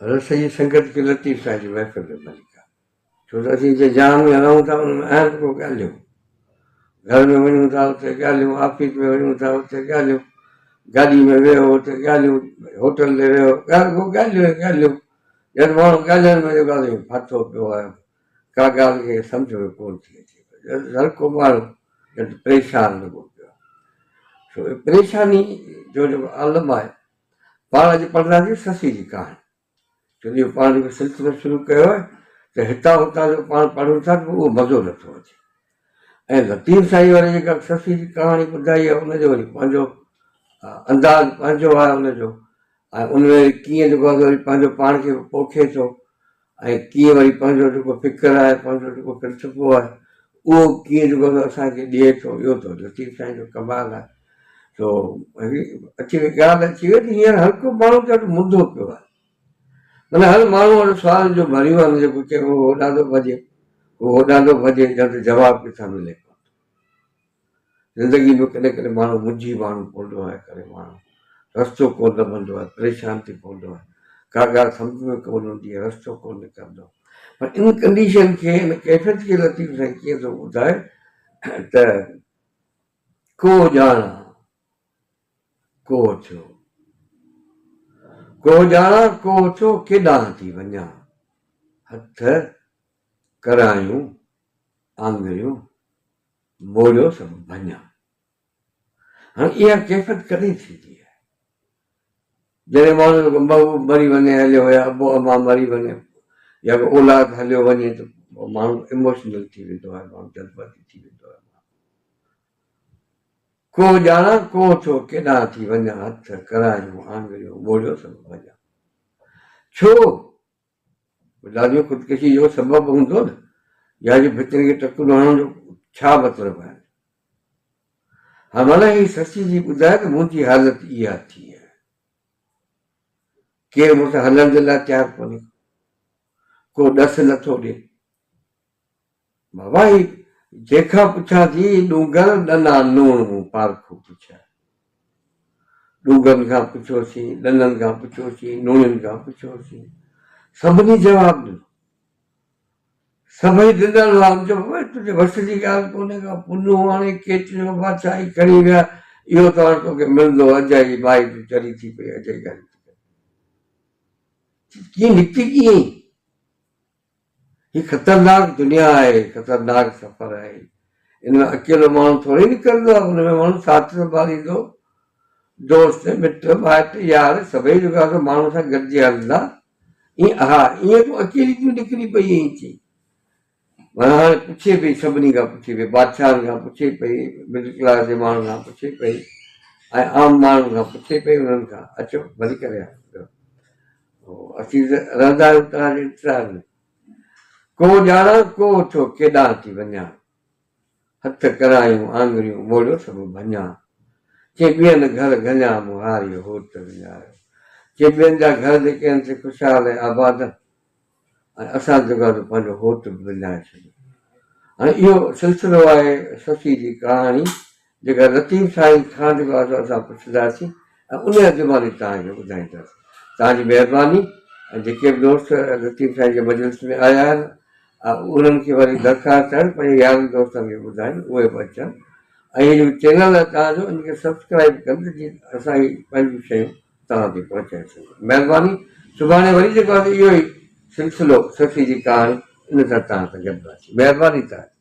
رسئي سنگت کي لطيف سائين جي محفل ۾ ڀليڪار. ڇو ته اسين جنهن جهان ۾ رهون ٿا ان ۾ اهم ڪو ڳالهيون. گهر ۾ وڃون ٿا اتي ڳالهيون، آفيس ۾ وڃون ٿا اتي ڳالهيون، گاڏي ۾ ويهو اتي ڳالهيون، هوٽل تي ويهو ڳالهه ڪو ڳالهيون ئي ڳالهيون. ڄڻ ماڻهو ڳالهين ۾ جيڪو آهي ڦاٿو پيو آهي ڪا ڳالهه کي سمجهه ۾ ڪونه ٿي اچي. هر ڪو ماڻهو ڄڻ ته پريشان لڳو پيو آهي. سو پريشاني جو جيڪو عالم آهي پاڻ اڄ پڙهنداسين سسئي جي ڪهاڻي. ڇو جو پاڻ جيڪو سلسلو شروع ڪيو آهي ته هتان هتان جو پاڻ پڙهون ٿا ته اهو مزو نٿو اچي ۽ لطيف سائين واري جيڪا سسئي جي ڪهاڻي ٻڌائي آهي ان جو وري پنهنجو انداز پنهنجو آهي ان جو ۽ ان ۾ ڪيئن جيڪو آهي وري پنهنجو پاڻ کي به پوکي ٿو ۽ ڪيئن وري پنهنجو جيڪو فڪر آهي پنهنجو جيڪو فلسفو آهي اهو ڪيئن جيڪو آهي اسان کي ڏئي ٿو اهو ته لطيف سائين جو ڪمال آهي سو اچي وئي ڳالهه اچي وئي ته هينئر هر ڪو ماڻهو چئي ٿو منڌو پيو آهي معنيٰ هر ماڻهو وٽ سوال جو ڀريون آهن جيڪو چئي هو هوڏانهن ٿو ڀڄي هو هوڏانهن ٿو ڀڄي ڄڻ ته جواب ڪٿان ملي ڪونه ٿو زندگي ۾ ڪڏهن ڪڏهن ماڻهو منجهي ماڻهو پوندو آهي ڪڏهن ماڻهو رستو ڪونه لڀندو آهي پريشان ٿي پوندو آهي ڪا ڳالهه سمجهه ۾ ڪونه ايندي آهي رستو ڪونه نڪرندو پر ان ڪنڊيشن کي ان ڪيفيت کي لطيف سائين ڪيئن ٿو ٻڌائي ته ڪو ڄاڻان ڪو ٿيو، ڪو ڄاڻان ڪو ٿيو، ڪيڏانهن ٿي وڃان، هٿ ڪرايون آڱريون موڙيو سڀ ڀڃان. هاڻي اها ڪيفيت ڪڏهن ٿيندي آهي؟ جڏهن ماڻهو جو ڪو محبوب مري وڃي هليو يا ابو امان مري وڃي يا ڪو اولاد هليو وڃي ته ماڻهو اموشنل ٿي ويندو آهي، ماڻهو جذباتي ٿي ويندو آهي. ڪو ڄاڻان ڪو ٿو ڪيڏانهن ٿي وڃان هٿ ڪرايون آڱريون موڙيو سڀ ڀڃان. ڇو؟ لازمي خودڪشي جو سبب هوندو نه يا جي ڀتين کي ٽڪرون هڻڻ جو ڇا مطلب آهي؟ ها معنيٰ هي سسي جي ٻڌائي ته منهنجي حالت اها ٿي آهي. ڪير مون سان هلڻ جي لاء تيار ڪونهي ڪو ڏس نٿو ڏي. بابا هي جنهن کان پڇان ٿي ڏونگر ڏنا نوڻ مون پارکو پڇيا. ڏونگرن کان پڇيوسين، ڏنن کان پڇيوسين، نوڻين کان پڇيوسين، سڀني جواب ڏنو. سڀئي ڏنل هئا، هن چيو بابا تنهنجي وس جي ڳالهه ڪونهي ڪا، پنهون هاڻي ڪيچ جو بادشاهي کڻي ويا، اهو ته هاڻي توکي ملندو، اجائي مائي تون چري ٿي پئي، اجائي ڳالهيون ٿي ڪرين. ڪيئن نڪتي ڪيئن؟ هي خطرناڪ دنيا آهي، خطرناڪ سفر آهي. ان ۾ اڪيلو ماڻهو ٿوري نڪرندو آهي، ان ۾ ماڻهو ساٿ سنڀاليندو، دوست، مٽ، مائٽ، يار سڀئي جيڪو آهي سو ماڻهو سان گڏجي هلندا. ائين ها ائين تون اڪيلي تون نڪري پئي آهين چي. معنيٰ هاڻي پڇي پئي سڀني کان پڇي پئي، بادشاهن کان پڇي پئي، مڊل ڪلاس جي ماڻهن کان پڇي پئي ۽ عام ماڻهن کان پڇي پئي انهن کان اچو ڀلي ڪري آيو. اسين رهندا آهيون توهان جي انتظار ۾. ڪو ڄاڻان ڪو ٿو ڪيڏانهن ٿي وڃان. هٿ ڪرايون آڱريون موڙيو سڀ ڀڃان. چي ٻين گهر گهليان مون هاريء هوت وڃايو. چي ٻين جا گهر جيڪي آهن سي خوشحال ۽ آباد آهن ۽ اسان جيڪو آهي سو پنهنجو هوت به وڃائي ڇڏيو. هاڻي اهو سلسلو آهي سسئي جي ڪهاڻي جيڪا لطيف سائين کان جيڪو آهي سو اسان پڇنداسين ۽ ان جا زباني توهان کي ٻڌائينداسين. توهان جي مهرباني ۽ جيڪي به دوست لطيف سائين جي مجلس ۾ آيا آهن انهن کي وري درخواست آهي ته پنهنجي يارن دوستن کي ٻڌائين اهي به اچن ۽ هي جيڪو چينل آهي توهان جو ان کي سبسڪرائب ڪن ته جيئن اسان هي پنهنجون شيون توهان تائين پهچائي سگهون. مهرباني سڀاڻي وري جيڪو آهي اهو ئي سلسلو سسئي جي ڪهاڻي ان سان توهان سان گڏ رهنداسين. مهرباني توهان جي.